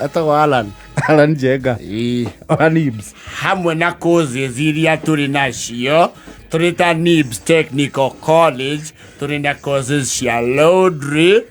Etagwo Alan. Alan Njenga. Ĩĩ. Wa Nibs. Hamwe na courses iria tũrĩ nacio tũrĩ ta Nibs Technical College, tũrĩ na courses cia laundry,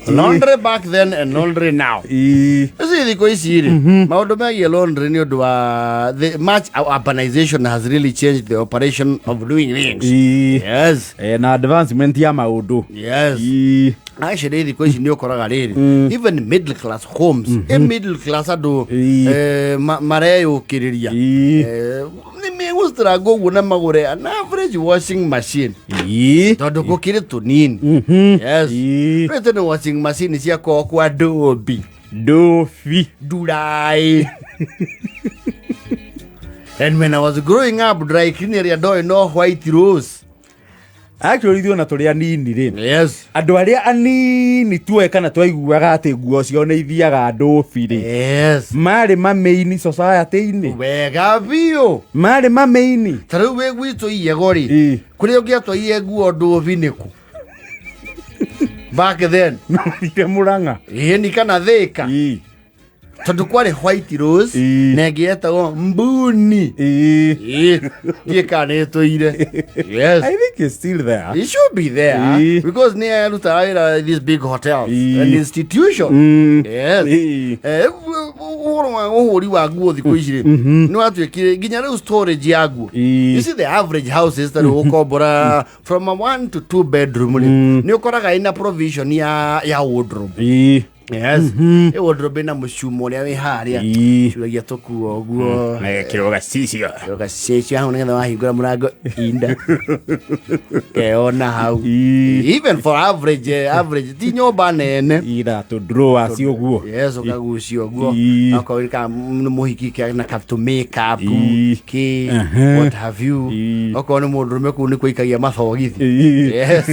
laundry back then and laundry now. Ici thikũ ici rĩ, maũndũ megiĩ laundry nĩ ũndũ wa the much urbanization has really changed the operation of doing things. Yes. Eh, na advancement ya maũndũ. Yes. Actually thikũ ici nĩ ũkoraga rĩrĩ, even middle class homes, middle class andũ mareyũkĩrĩria, nĩ megũstruggle ũguo na magũre an average washing machine, tondũ gũkĩrĩ tũnini. Yes. Rĩu tene washing machine ciakoragwo kwa ndũmbi. Ndobi. Ndurai. And when I was growing up, dry cleaner ĩrĩa ndoĩ no White Rose. Actually ithuĩ ona tũrĩ anini rĩ, andũ arĩa anini tuoe kana twaiguaga atĩ nguo ciao nĩ ithiaga ndũbi rĩ, marĩ mamĩini society-inĩ. Wega biũ. Marĩ mamĩini. Ta rĩu wĩ gwitũ Iyego rĩ, kũrĩa ũngĩatwaire nguo ndũbi nĩkũ back then? Nothire Mũrang'a. Ĩni kana Thĩka, tondũ kwarĩ White Rose na ĩngĩ yetagwo Mbuni. Ĩĩ, ndiĩ kana nĩ ĩtũire. Yes. I think it's still there. It should be there because nĩ arutaga wĩra these big hotels and institutions. Yes. Eh, ũhoro wa ũhũri wa nguo thikũ ici rĩ, nĩ watuĩkire nginya rĩu storage ya nguo. You see the average houses ta rĩu ũkombora from a one to two bedroom rĩ, nĩ ũkoraga ina provision ya wardrobe. Yes. Ĩ wardrobe ĩna mũcumo ũrĩa wĩ harĩa. Curagia tũkuo ũguo. Na gĩkĩrwo gacicio. Gacicio hau nĩgetha wahingũra mũrango inda. Keona hau. Even for average, average ti nyũmba nene. Ira tũ drawers ũguo. Yes, ũkagucia ũguo. Okorwo nĩ ka nĩ mũhiki na ka tũ makeup kĩ, what have you. Okorwo nĩ mũndũrũme kũu nĩ kũikagia mathogithi. Yes.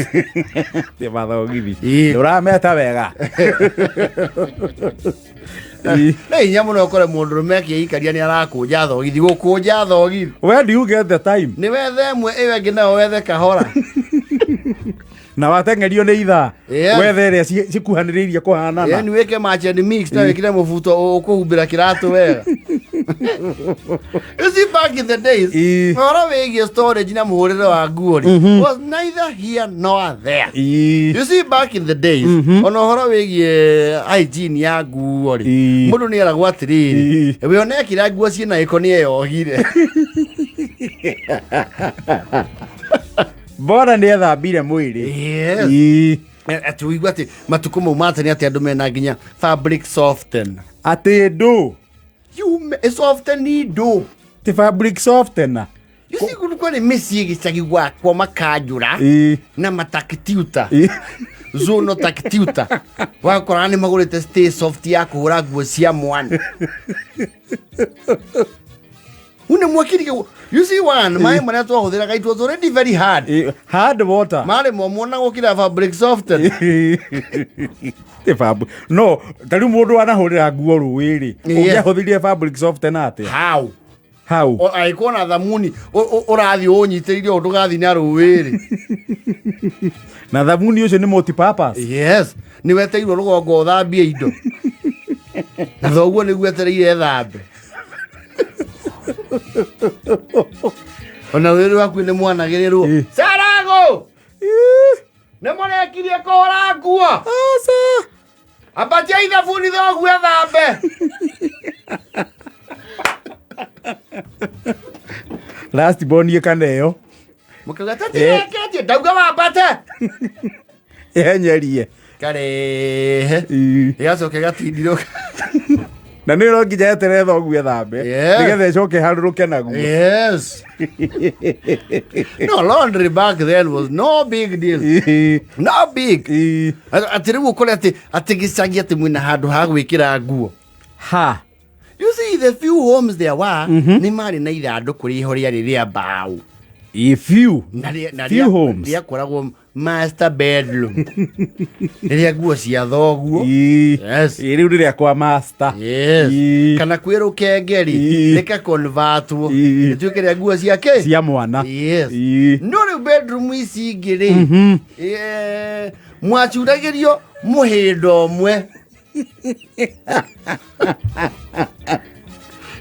Ti mathogithi. Ĩĩ. Ndũrameta wega. Nĩ hinya mũno ũkore mũndũrũme akĩikaria nĩ arakũnja thogithi, gũkũnja thogithi. Where do you get the time? Nĩ wethe ĩmwe, ĩyo ĩngĩ nayo wethe kahora. Na wateng'erio nĩ ithaa. Wethe ĩrĩa cikuhanĩrĩirie kũhanana. Yani wĩke match and mix na wĩkĩre mũbuto ũkũhumbĩra kĩratũ wega. You see, back in the days, ũhoro wĩgiĩ storage na mũhũrĩre wa nguo rĩ was neither here nor there. You see, back in the days, ona ũhoro wĩgiĩ hygiene ya nguo rĩ, mũndũ nĩ eragwo atĩrĩrĩ, we ona ekĩra nguo ciĩna gĩko nĩ eyohire. Bora nĩ ethambire mwĩrĩ. Yes. Atĩ ũigua atĩ matukũ mau ma tene atĩ andũ mena nginya fabric soften. Atĩ ndũ. Soften ndũ. Ti fabric softener. You see, kulikuwa nĩ mĩciĩ gĩcagi gwakwa makanjũra na matakitiuta, zuno takitiuta, wakoraga nĩ magũrĩte Stay Soft ya kũhũra nguo cia mwana une mwakiri. You see, one maĩ marĩa twahũthĩraga, it was already very hard. Hard water. Marĩ momũ na gũkĩra fabric soften. Ti no ta rĩu mũndũ wanahũrĩra nguo rũĩ rĩ, ũngĩahũthĩrire fabric softener atĩa? How? How? Angĩkorwo na thamuni ũrathiĩ ũnyitĩrĩire ũndũ ũgathiĩ na rũĩ rĩ. Na thamuni ũcio nĩ multi-purpose. Yes, nĩ weteirwo rũgongo ũthambie indo na thoguo nĩguo etereire thambe, ona rũĩ rwaku nĩ mwanagĩrĩrwo carago nĩ mũrekirie kũhũra nguo. Aca. Ambatia thabuni thoguo thambe. Last born ĩkaneo. Mũkauga tũtireketie, ndauga wambate. Ĩhenyerie. Karehe. Ĩgacoka ĩgatindirũka. Na nĩ no nginya eterere thoguo ethambe nĩgetha ĩcoke ĩharũrũke naguo. Yes. No, laundry back then was no big deal. No big. Atĩ rĩu ũkore atĩ gĩcagi atĩ mwĩna handũ ha gwĩkĩra nguo. Ha. You see, the few homes there were, nĩ marĩ na ithandũkũ rĩho rĩarĩ rĩa mbaũ. A few. Na na Few homes. Rĩakoragwo master bedroom. Rĩrĩa nguo cia thoguo. Yes. Ĩ, rĩu rĩrĩa kwa master. Yes. Kana kwĩ rũkengeri rĩka convertwo rĩtuĩke rĩa nguo ciake cia mwana. Yes. No rĩu bedroom ici ingĩ rĩ, Mwacuragĩrio mũhĩndo ũmwe.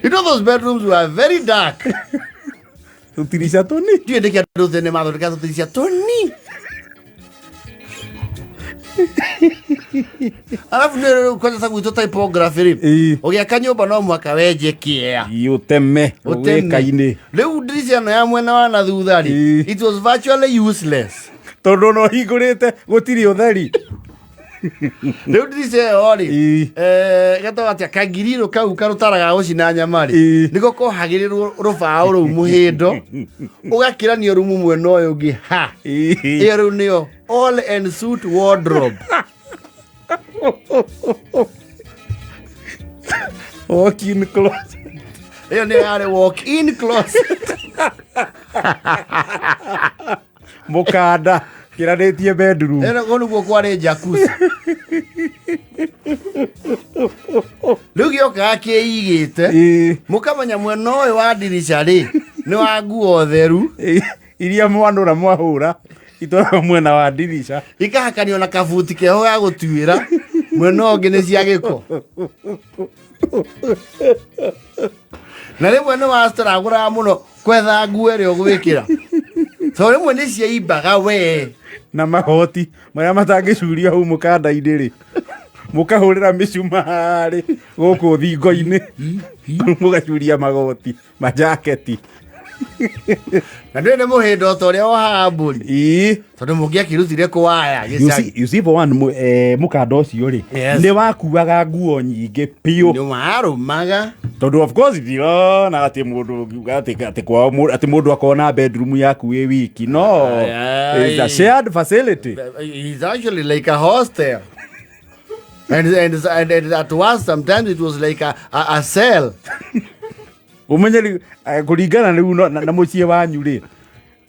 You know those bedrooms were very dark. Tũtirica tũni. Ndiũĩ nĩkĩ andũ tene mathondekaga tũtirica tũni. Arabu nĩ rĩu kwanja ta gwitũ typography rĩ, ũgĩaka nyũmba no mũhaka wenje kĩea. Ĩĩ, ũteme Ũteme. rũgĩka-inĩ. Rĩu ndirica ĩno ya mwena wa na thutha rĩ, it was virtually useless. Tondũ ona ũhingũrĩte gũtirĩ ũtheri. Rĩu ndirica ĩyo rĩ, getagwo atĩa, kangiriro kau karũtara ga gũcina nyama rĩ, nĩko kohagĩrĩrwo rũbaũ rũu mũhĩndo, ũgakĩranio rumu mwena ũyũ ũngĩ ha. Ĩyo rĩu nĩyo all en suite wardrobe. Walk in closet. Ĩyo nĩyo yarĩ walk in closet. Mũkanda kĩranĩtie bedroom. Ĩno kũu nĩguo kwarĩ jacuzzi. Rĩu gĩokaga kĩigĩte, mũkamenya mwena ũyũ wa ndirica rĩ nĩ wa nguo theru. Iria mwanũra mwahũra itwaragwo mwena wa ndirica. Ikahakanio na kabuti keho ga gũtuĩra, mwena ũyũ ũngĩ nĩ cia gĩko. Na rĩmwe nĩ wastragũraga mũno kwetha nguo ĩrĩa ũgwĩkĩra, tondũ rĩmwe nĩ ciaimbaga we. Na magoti marĩa matangĩcurio hau mũkanda-inĩ rĩ, mũkahũrĩra mĩcumarĩ gũkũ thingo-inĩ, mũgacuria magoti majaketi. Na ndũĩ nĩ mũhĩndo ta ũrĩa wohaga mbũri. Tondũ mũngĩakĩrutire kũwaya You see, gĩcagi. you see for one, mũkanda ũcio rĩ, nĩ wakuaga nguo nyingĩ biũ. Nĩ warũmaga. Tondũ of course ndirona atĩ mũndũ ũngiuga atĩ kwao atĩ mũndũ akorwo na bedroom yaku wĩ wiki. No, Aye. it's a shared facility. It's actually like a hostel. And at once sometimes it was like a cell. Ũmenye rĩu, kũringana rĩu na mũciĩ wanyu rĩ,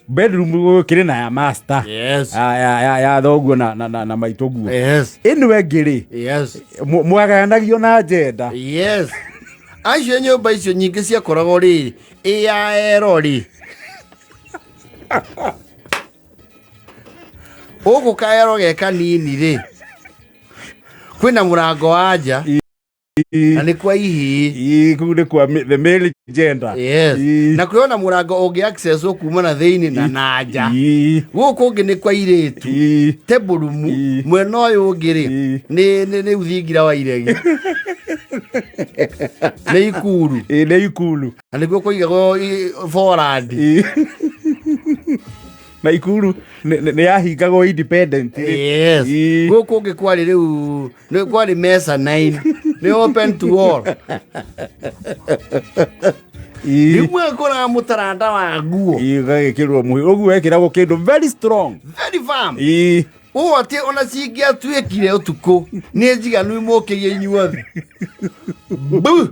bedroom gũkĩrĩ na ya master. Yes. Ya thoguo na maitũguo. Yes. Ĩno ĩngĩ rĩ, Yes. mwagayanagio na njenda. Yes. Acio nyũmba icio nyingĩ ciakoragwo rĩ, ĩ ya ero rĩ. Gũkũ kaero ge kanini rĩ, kwĩna mũrango wa nja. Na nĩ kwa ihĩĩ. Ĩĩ, kũu nĩ kwa the male gender. Yes. Ĩĩ. Na kwĩona mũrango ũngĩ access kuma na thĩinĩ na na nja. Ĩĩ. Gũkũ ũngĩ nĩ kwa irĩtu. Ĩĩ. Table room. Ĩĩ. Mwena ũyũ ũngĩ rĩ, Ĩĩ. nĩ thingira wa iregi. Nĩ ikuru. Ĩĩ, nĩ ikuru. Na nĩkuo kũigagwo forandi. Ĩĩ. Na ikuru nĩ yahingagwo independent. Yes. Ĩĩ. Gũkũ ũngĩ kwarĩ rĩu nĩ kwarĩ mezzanine. Nĩ open to all. Ĩĩ. Rĩu mwekũraga mũtaranda wa nguo. Ĩĩ, ũgagĩkĩrwo mũhĩ ũguo wekĩragwo kĩndũ very strong. Very firm. Ĩĩ. Ũũ atĩ ona cingĩatuĩkire ũtukũ nĩ njiganu imũkĩrie inyuothe. Bu!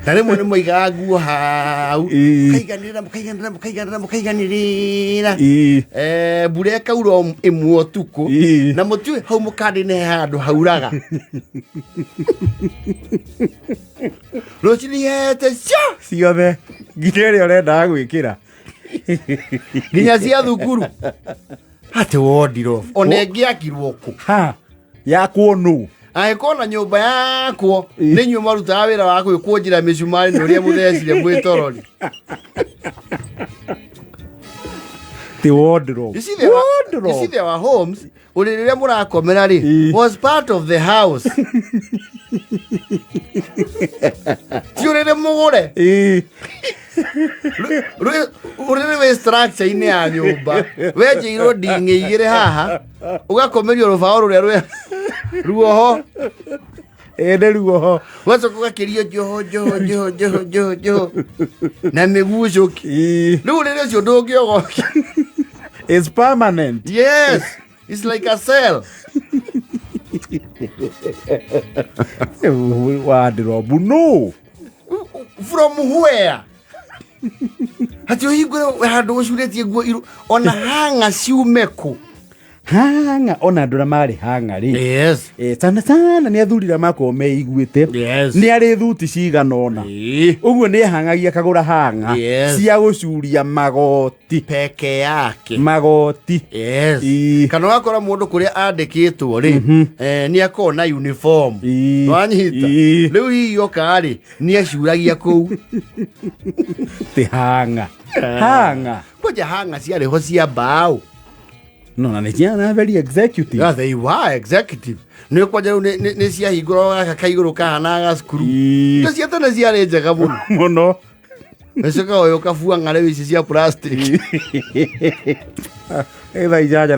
Na rĩmwe nĩ mwaigaga nguo hau. Ĩĩ. Mũkaiganĩrĩra, mũkaiganĩrĩra, mũkaiganĩrĩra, mũkaiganĩrĩra. Ĩĩ. Mbura ĩkaura o ĩmwe ũtukũ. Ĩĩ. Na mũtiũĩ hau mũkanda-inĩ he handũ hauraga. Rũcinĩ ihete cia. Ciothe. Nginya ĩrĩa ũrendaga gwĩkĩra. Nginya cia thukuru. Atĩ wardrobe. Ona ĩngĩakirwo kũ? Ha. Yakwo nũ? Angĩkorwo na nyũmba yakwo, nĩ inyuĩ marutaga wĩra wa gwĩkũnjĩra mĩcumarĩ nĩ ũrĩa mũthecire mwĩtorori. Ti wardrobe. You see there were, you see Wardrobe. there were homes, ũrĩrĩ ũrĩa mũrakomera rĩ, was part of the house. Ti ũrĩrĩ mũgũre. Ũrĩrĩ wĩ structure-inĩ ya nyũmba. Wenjeirwo nding'i igĩrĩ haha, ũgakomerio rũbaũ rũrĩa ruoho. Ĩĩ, nĩ ruoho. Ũgacoka ũgakĩrio njoho, njoho, njoho, njoho, njoho, njoho. Na mĩgucũki. Rĩu ũrĩrĩ ũcio ndũngĩogokia. It's permanent. Yes. It's like a cell. Wardrobe, no. From where? Hati ũhingũre handũ ũcurĩtie nguo iru, ona hanga ciume kũ? Hang'a ona andũ arĩa marĩ hang'a rĩ, Yes. Sana sana nĩ athuri arĩa makoragwo meiguĩte, Yes. nĩ arĩ thuti cigana ũna, ũguo nĩ ehang'agia akagũra hang'a Yes. cia gũcuria magoti. Peke yake. Magoti. Yes. Ii. Kana wakora mũndũ kũrĩa andĩkĩtwo rĩ, nĩ akoragwo na uniform. Wanyita? Ii. Rĩu hihi oka rĩ, nĩ acuragia kũu. Ti hang'a hang'a. Kwanja hang'a ciarĩ ho cia mbaũ. No na nĩ ciana very executive. Yeah, they were executive. Nĩ kwanja rĩu nĩ ciahingũrwo gaka kaigũrũ kahana gacukuru. Indo cia tene ciarĩ njega mũno. Mũno. Ũcoka ũyũ ũkabua ng'arĩ ici cia plastic. Thaa 8.